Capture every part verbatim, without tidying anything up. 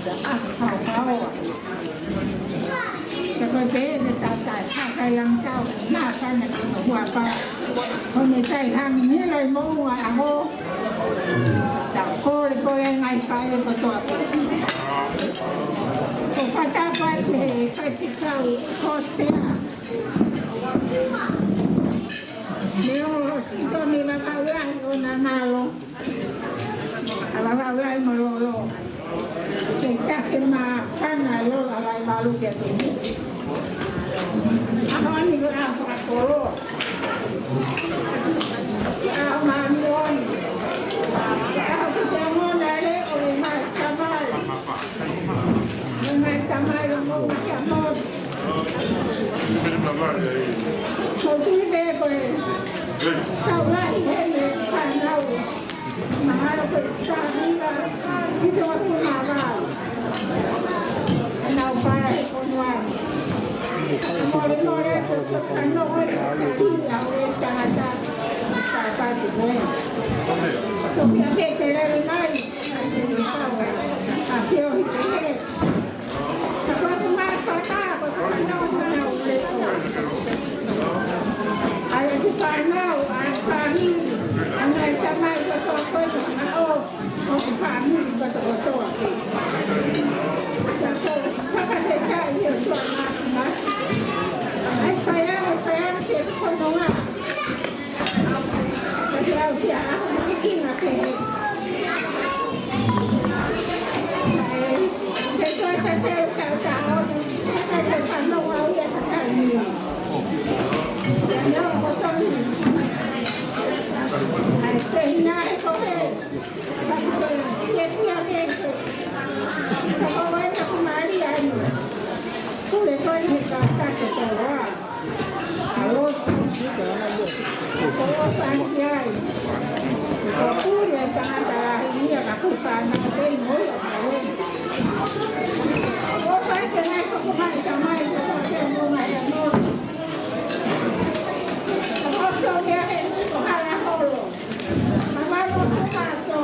ʻA, hau, hau. Ka ko e pehē ʻe he tangata, ka kai lang tau, na, ka na, ko hua pa. Ko ne kai hangi ni lai mo ua aho. Tau kole ko e ngaahi fai ko toa ko. Ko fata pa te, ka te kau, ko stea. Me o si to me ma ka ua, o na na lo. ʻA vavau ai mo lolo. Ke ka ke ma fana lo a lai malu ke tu. ʻA hoani ko a fakakolo. ʻA mani oni. ʻA ke te mona le o le mai kamai. Le mai kamai lo mo kia mo. Ko tu te ko e. Tau lahi he me fanau. Mahalo ko e tānga, sito aku nā vau. Nau pae ko noa. Mole mole ko ko kano ko e tānga, au e tangata. Sāpati ko e. So kia ke te lele mai. A ke ohi te he. Ko e fai ai. Ko puli e tangata lahi ia ka kusa na te mo ia ka we. Ko fai ke nai ko ko mai ka mai ko ko ke mo mai a mo. Ko so ia he ni ko hala holo. Ka mai ko ko ka so.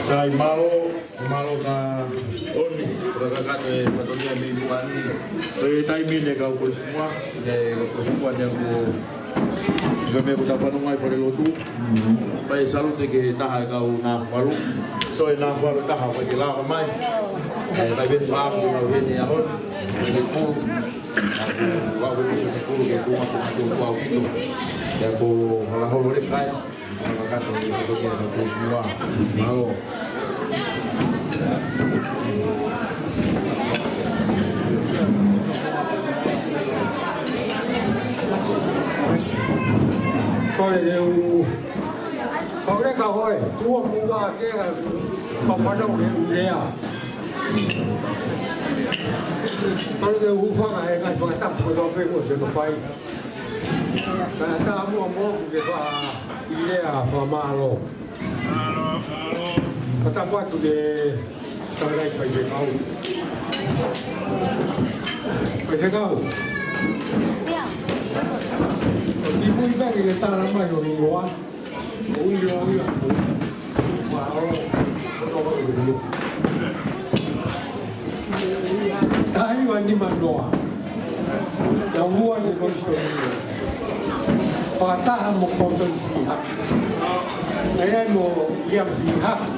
Sai, mālō, mālō ka oni, ʻoku kakato e fatongia mei muʻa ni. Ko e taimi ni kau Kolisi Muʻa, ne kau Kolisi Muʻa ne ʻoku, ko e meʻa ʻoku ta fanongo ai falelotu. Fai e salute ki he taha e kau Nafualu. So e Nafualu taha ʻoku ʻikai ke lava mai. ʻE, kai pē faaku lau heni a hon. Heni kulu. Lau heni sene kulu ke tuma ko tuma kau kito. Ia ko hala holo le kai. Hala kato ni ko kia ko Kolisi Muʻa. Mālō. Ko e u Kauleka hoe, ua mua ke ka papanau ke u lea. Kauleka hūfanga he ngaahi fakatapu ko tau pē ko se ka fai. Ka tā mua mua ku ke fa i lea fa mālō. Ka tā mua tu ke Tau lai Faifekau. Faifekau. ʻOku mui pē ke tala mai ʻo Niloa. ʻO Niloa ia. Wa, ʻo, ʻo, ʻo, ʻo. Taha hiva nima noa. Naʻa ku ʻi he Kolisi Tonu. Fakataha mo Kolton Fihaki. ʻA ia mo ia Fihaki.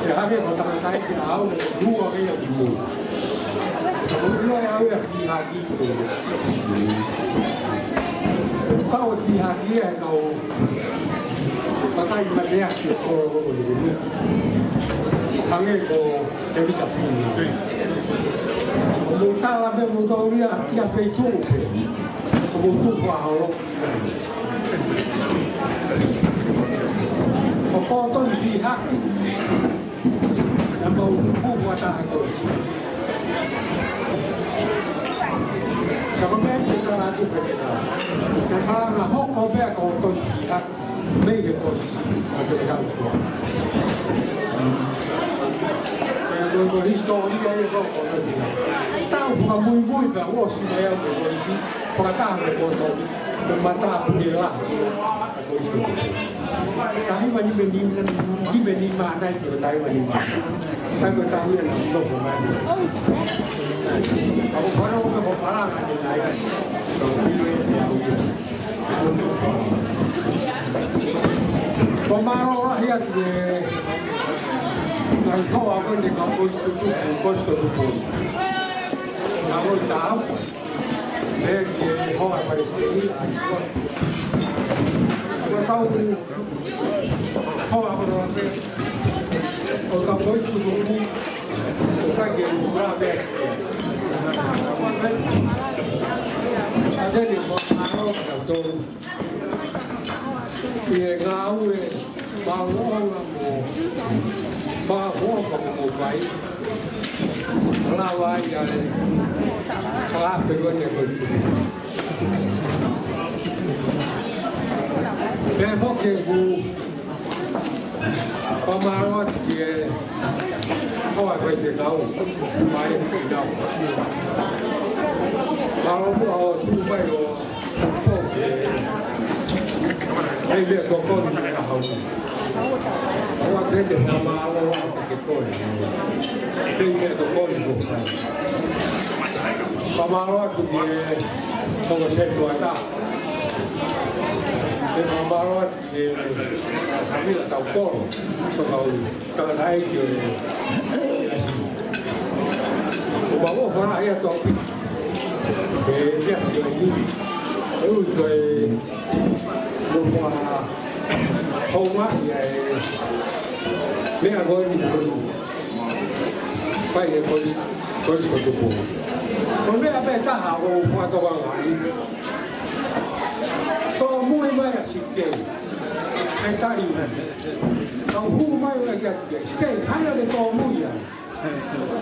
ʻE hake ko tangataʻeiki ʻa au, ʻe lua ke ia ki mui. Ka ko lua ʻe au ia Fihaki ko. Kau Fihaki ia he kau kakai mateaki ʻo Kololo. Hangē ko Tēvita Fini. ʻO mou tala pē mou tau ia ki ha feituʻu pē. ʻO mou tuku ʻa holo. ʻO Kolton Fihaki. Naʻa mau tuku ʻa taha ko. Ka ko meʻa ke tala atu pē ke tala. Ka tala na hoko pē ʻa Kolton Fihaki. Mei he Kolisi, ʻa e kau kua. Ko e hisitōlia ia ko Kolisi. Tau fakamuimui pē ʻosi mai au ki he Kolisi, fakataha mo Kolisi, ko e matāpule lahi ʻa e Kolisi. Taha hiva nima nima, nima nima nai ki he taha hiva nima. Taha hiva nima nima ko mai. Ako fana o me ko palanga ni nai. Ko e pilo e te au. Ko mālō lahi atu e ngaahi hoa ko eni ka Kolisi Tutupu, Kolisi Tutupu. Ka ko e taha, ʻe ke hoa Palesiteni, ko e kau hoa ko e ʻo ka Kolisi Tutupu, ʻo ka ke ura pē. ʻA eni ko mālō ka tolu. ʻI he ngāue maʻongoʻonga mo fakaʻofoʻofa mo fai. Lava ai ʻa e fakaafe ko eni ko e. Pea mo ke ku fakamālō atu ki he hoa Faifekau, mai ki nau. Mālō muʻa ʻo tuʻu mai ʻo Hei, meʻa tokoni ki he ʻaho ni. ʻOua te te fakamālō atu ki he koe. Hei, meʻa tokoni ko fai. Fakamālō atu ki he toko setuata. Te fakamālō atu ki he Kamila Taukolo. Tokau. Tangataʻeiki ʻo e ʻasi. ʻO mau ʻofa ia tō piki. E ia ʻo e ui. E ui ko e mo fua hou ma ia e meʻa ko eni ko e fai e Kolisi, Kolisi Tutupu. Ko e meʻa pē taha ʻoku ou fakatokangaʻi. Tō mui mai ʻa Sike. ʻE tali mai. Kau hū mai ʻo ʻeke atu ke, Sitei, hā ia ke tōmui ai?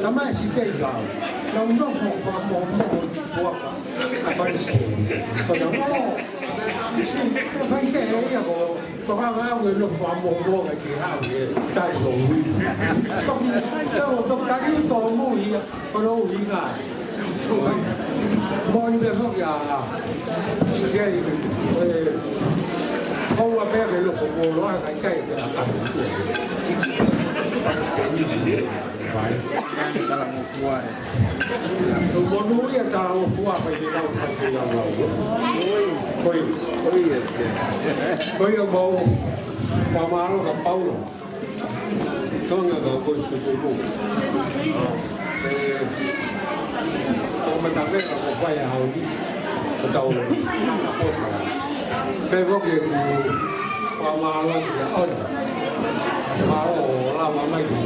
Talamai ʻe Sitei, kau nau nofo fakamohomoho ʻi puaka ʻa Palesiteni. Ko ia mo, si, ka fai ke he ia ko, ko ka ngau e nofo fakamohomoho ke haʻu e tali ʻo ui. Toki, toki tali ʻo tōmui ia. Ko hono ʻuhinga. Moʻoni pē foki ʻa, ʻa, ʻa, ʻa, ʻoua pē ke loko muʻa, ka ʻikai ke ʻa ka. Fai. Talangofua ē. Ko monūʻia Talangofua, fai ke lau, fai ke lau lau. Ko ia. Ko ia. Ko ia mau. Fakamālō kia Paula. Tonga ka ko i suku mo. ʻE, ʻo matavela ko fai a hau ni. Ko tau. Pea ko ke ku fakamālō ki a ʻOni. Mālō ʻo lava mai ki.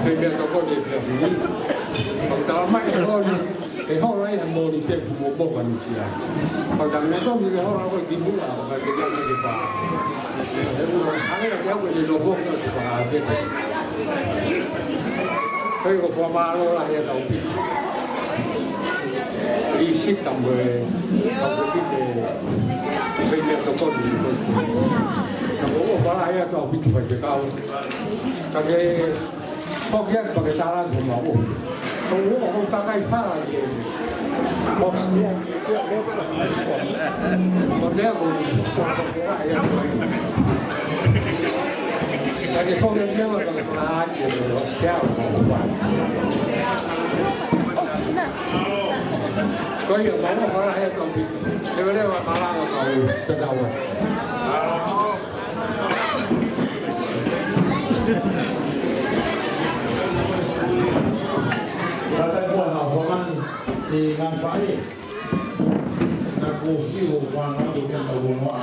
Pea meʻa tokoni e fia huni. Ko talamai ʻe ʻOni. ʻE hola ia mo ni te fu mo boka ni tia. Pea tau ne tomi ke hola ko ki mula, ka te ka ke pa. ʻE mula, ʻa ia ke au ke ne lo boka te pa te pe. Ko ia ko fakamālō lahi ʻa Tau Piki. ʻI Sita mo e, Tau Piki te, pe te tokoni ko. Ka ko ʻofa lahi ʻa Tau Piki pa te kau. Ka ke Foki atu pea ke tala atu mo au. Ko u ō, ko u takai fala ki he. Ko lea ko u. Ka ke foki atu mo au, ka ke fala atu ki he. Ko ia, mo u fala he toki. Leveleva malanga ka u tatau atu. Tata kua ha fangan si ngan fai. Na ko fiu fangan tu ke na uno a